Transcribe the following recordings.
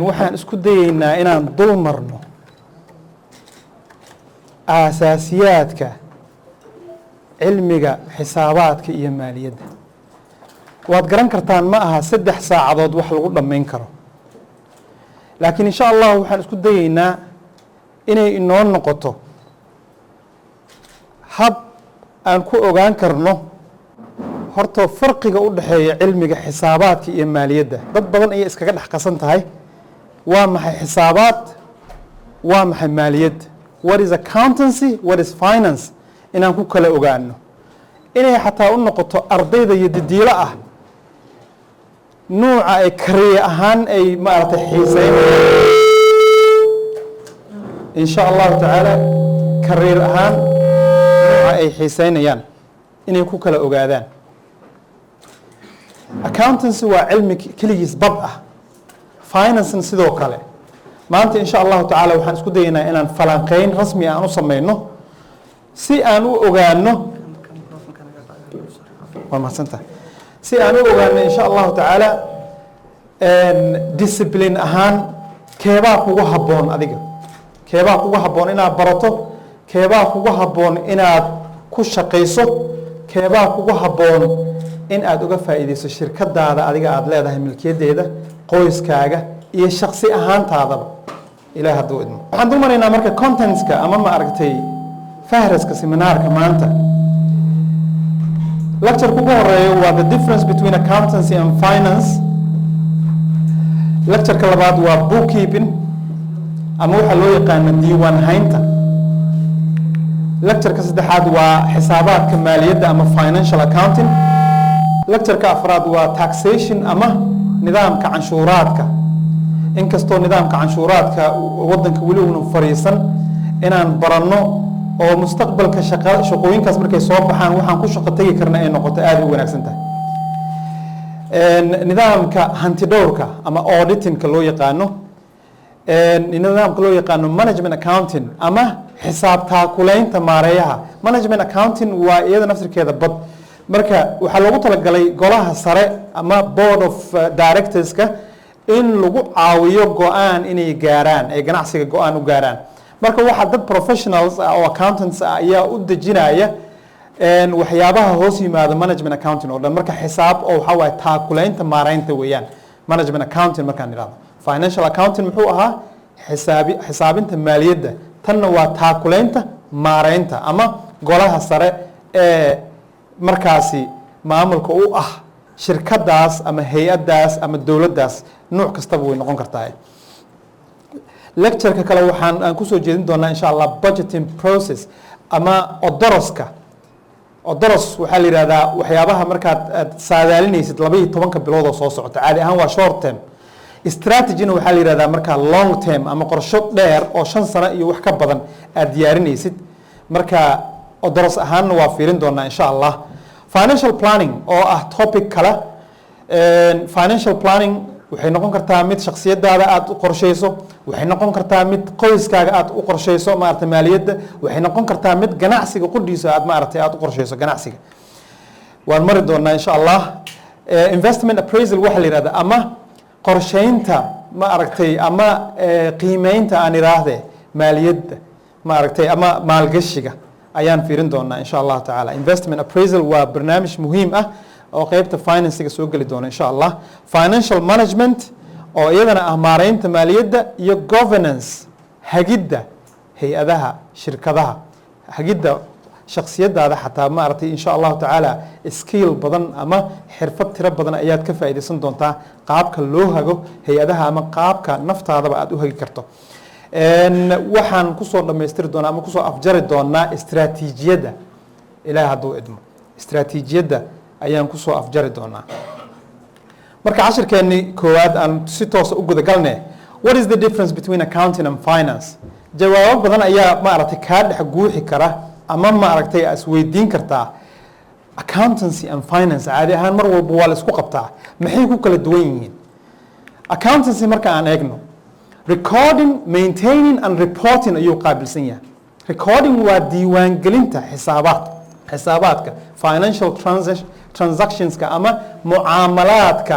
Waxaan isku dayeynaa inaan dul marno aasaasiyaadka cilmiga xisaabaadka iyo maaliyadda. Waad garan kartaan, ma aha 3 saacadood wax lagu dhammayn karo, laakiin insha Allah waxaan isku dayeynaa inay inoo noqoto hab aan ku ogaan karno horta farqiga u dhexeeya cilmiga xisaabaadka iyo maaliyadda. Dad badan ayay iskaga dhex qasan tahay. Waa maxay xisaabaad? Waa maxay maaliyad? What is accountancy? What is finance? Inaan ku kala ogaano, inay xataa u noqoto ardayda iyo didiilo ah nuuca ay kariye ahaan ay maaragtay xiiseynayaan, insha Allahu tacaala, career ahaan nuuca ay xiiseynayaan inay ku kala ogaadaan. Accountancy waa cilmi keligiis bad ah, financena sidoo kale. Maanta insha Allahu tacaala waxaan isku dayaynaa inaan falanqeyn rasmi aan u sameyno si aan u ogaano. Waa mahadsantahay. Si aan u ogaano insha Allahu tacaala discipline ahaan keebaa kugu habboon adiga, keebaa kugu habboon inaad barato, keebaa kugu habboon inaad ku shaqayso, keebaa kugu habboon in aad uga faa'iideyso shirkadaada adiga aada leedahay, milkiyaddeeda, qoyskaaga iyo shaksi ahaantaadaba, Ilaah hadduu idmo. Waxaan dul maraynaa marka contentska ama ma aragtay fahraska seminaarka maanta. Lecture ugu horeeyo waa "The difference between accountancy and finance". Lectureka labaad waa bookkeeping ama waxaa loo yaqaano diiwaan haynta. Lectureka saddexaad waa xisaabaadka maaliyadda ama financial accounting. Lectureka afraad waa taxation ama nidaamka canshuuraadka. Inkastoo nidaamka canshuuraadka wadanka weli uunan fariisan, inaan baranno oo mustaqbalka shaqa shaqooyinkaas markay soo baxaan waxaan ku shaqo tegi karna ay noqoto, aada u wanaagsan tahay. Nidaamka hantidhowrka ama auditingka loo yaqaano, nidaamka loo yaqaano management accounting ama xisaab taakulaynta maareeyaha. Management accounting waa iyada naftirkeeda bad. Marka waxaa loogu talagalay golaha sare ama board of directorska in lagu caawiyo go-aan inay gaaraan, ay ganacsiga go-aan u gaaraan. Marka waxaa dad professionals ah oo accountants ah ayaa u dejinaya waxyaabaha hoos yimaada management accounting oo dhan. Marka xisaab oo waxaa waaye taakulaynta maareynta weeyaan management accounting. Markaan idhahdo financial accounting, muxuu ahaa? Xisaabinta maaliyadda. Tanna waa taakulaynta maareynta ama golaha sare ee markaasi maamulka u ah shirkadaas ama hay-addaas ama dowladdaas, nuuc kastaba way noqon kartaa. Lectureka kale waxaan aan kusoo jeedin doonaa insha Allah budgeting process ama odoroska. Odoros waxaa la yihahdaa waxyaabaha markaad aad saadaalinaysid 12-ka bilood oo soo socota. Caadi ahaan waa short term. Strategyna waxaa la yihahdaa markaa long term ama qorsho dheer oo 5 sano iyo wax ka badan aad diyaarinaysid. Marka odoros ahaanna waa fiirin doonaa insha Allah. Financial planning oo ah topic kale. Financial planning waxay noqon kartaa mid shaksiyadaada aada u qorsheyso, waxay noqon kartaa mid qoyskaaga aada u qorsheyso maarata maaliyadda, waxay noqon kartaa mid ganacsiga qudhiisa aad maaragtay aada u qorsheyso ganacsiga. Waan mari doonaa insha Allah. Investment appraisal waxaa la yihahda ama qorsheynta ma aragtay ama qiimeynta aan iraahde maaliyadda ma aragtay ama maalgashiga ayaan fiirin doonaa insha Allahu tacaala. Investment appraisal waa barnaamij muhiim ah oo qeybta financiga soo geli doona insha Allah. Financial management oo iyadana ah maareynta maaliyadda, iyo governance, hagidda hay-adaha, shirkadaha, hagidda shaksiyadaada xataa maaragtay. Insha Allahu tacaala skill badan ama xirfad tiro badan ayaad ka faa'iidaysan doontaa qaabka loo hago hay-adaha ama qaabka naftaadaba aad u hagi karto. Waxaan kusoo dhammaystiri doonaa ama kusoo afjari doonaa istraatiijiyadda, Ilaah hadduu idmo. Istraatiijiyadda ayaan kusoo afjari doonaa. Marka cashirkeeni koowaad aan si toosa u gudagalne. What is the difference between accounting and finance? Jawaabo badan ayaa maaragtay kaa dhex guuxi kara ama maaragtay isweydiin kartaa. Accountancy and finance caadi ahaan mar walba waa la isku qabtaa. Maxay ku kala duwan yihiin? Accountancy marka aan eegno, recording, maintaining and reporting ayuu qaabilsan yahay. Recording waa diiwaangelinta xisaabaadka, financial transactionska ama mucaamalaadka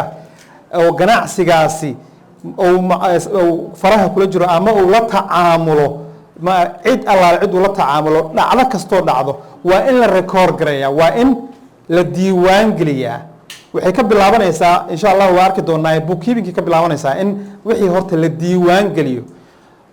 oo ganacsigaasi Uu faraha kula jiro ama uu la tacaamulo, ma cid allaale cid uu la tacaamulo, dhacdo kastoo dhacdo waa in la record gareeyaa, waa in la diiwaan geliyaa. Waxay ka bilaabanaysaa, insha Allah waa arki doonaa, bookkeepingkii ka bilaabanaysaa in wixii horta la diiwaan geliyo.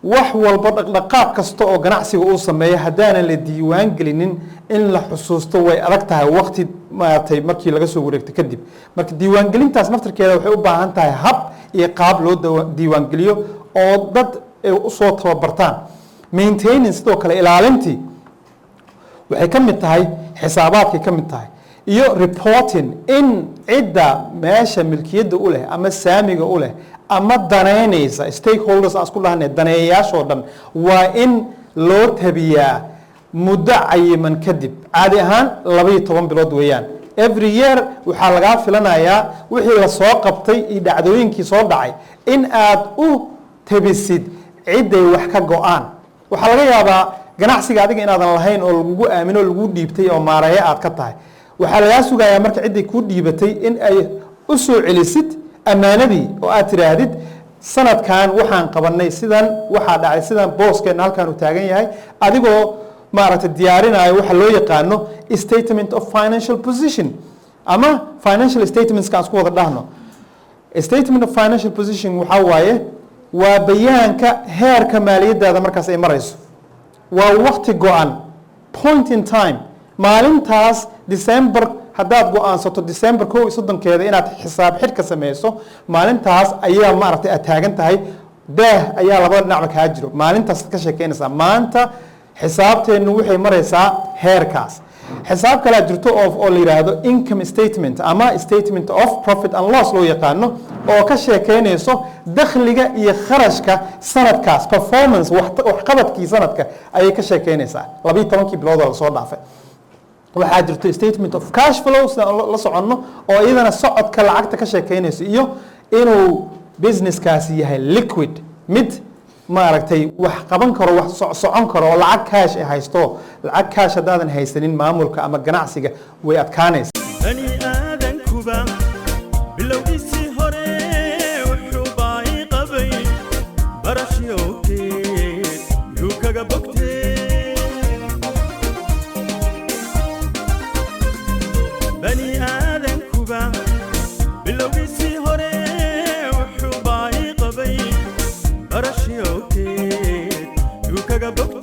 Wax walba, dhaqdhaqaaq kasta oo ganacsiga uu sameeyo, haddaanan la diiwaan gelinin, in la xusuusto way adag tahay waqti maaragtay markii laga soo wareegto kadib. Marka diiwaangelintaas naftarkeeda waxay u baahan tahay hab iyo qaab loo diiwaangeliyo oo dad ay usoo tababartaan. Maintaining, sidoo kale ilaalintii waxay ka mid tahay xisaabaadkay ka mid tahay, iyo reporting, in cidda meesha milkiyadda u leh ama saamiga u leh ama danaynaysa, stakeholders aan isku dhahnay, daneeyayaashoo dhan waa in loo tabiyaa muddo cayiman kadib. Caadi ahaan 12 bilood weeyaan. Every year waxaa lagaa filanayaa wixii lasoo qabtay iyo dhacdooyinkii soo dhacay in aad u tabisid cidday wax ka go-aan. Waxaa laga yaabaa ganacsiga adiga inaadan lahayn oo lagugu aamino, lagu dhiibtay oo maareeye aad ka tahay. Waxaa lagaa sugayaa marka cidday kuu dhiibatay in ay u soo celisid ammaanadii oo aad tiraahdid, "Sanadkan waxaan qabanay sidan, waxaa dhacay sidan, booskeenna halkaan uu taagan yahay," adigoo maaragtay diyaarinayo waxa loo yaqaano statement of financial position ama financial statements kaan isku wada dhahno. Statement of financial position waxaa waaye waa bayaanka heerka maaliyaddaada markaas ay marayso. Waa waqti go-an, point in time, maalintaas December. Haddaad go-aansato December 31-keeda inaad xisaab xidhka sameyso, maalintaas ayaa maaragtay aad taagan tahay, daah ayaa labada dhinacba kaa jiro. Maalintaas ka sheekeynaysaa, maanta xisaabteennu waxay maraysaa heerkaas. Xisaab kalea jirto oo la yidhaahdo income statement ama statement of profit and loss loo yaqaano, oo ka sheekeynayso dakhliga iyo kharashka sanadkaas, performance, waxqabadkii sanadka ayay ka sheekeynaysaa, 12-kii bilood oo lasoo dhaafay. Waxaa jirto statement of cash flow, sidaan la soconno, oo iyadana socodka lacagta ka sheekeynayso iyo inuu businesskaasi yahay liquid, mid maaragtay wax qaban karo, wax socon karo oo lacag cash ay haysto. Lacag cash haddaadan haysanin, maamulka ama ganacsiga way adkaanaysa. Bani aadankuba bilowgiisii hore wuxuu baahi qabay barashyokeed yuu kaga bogtee. Bani aadankuba bilowgiisii hore wuxuu baahi qabay barashyokeed yuu kaga bogtee.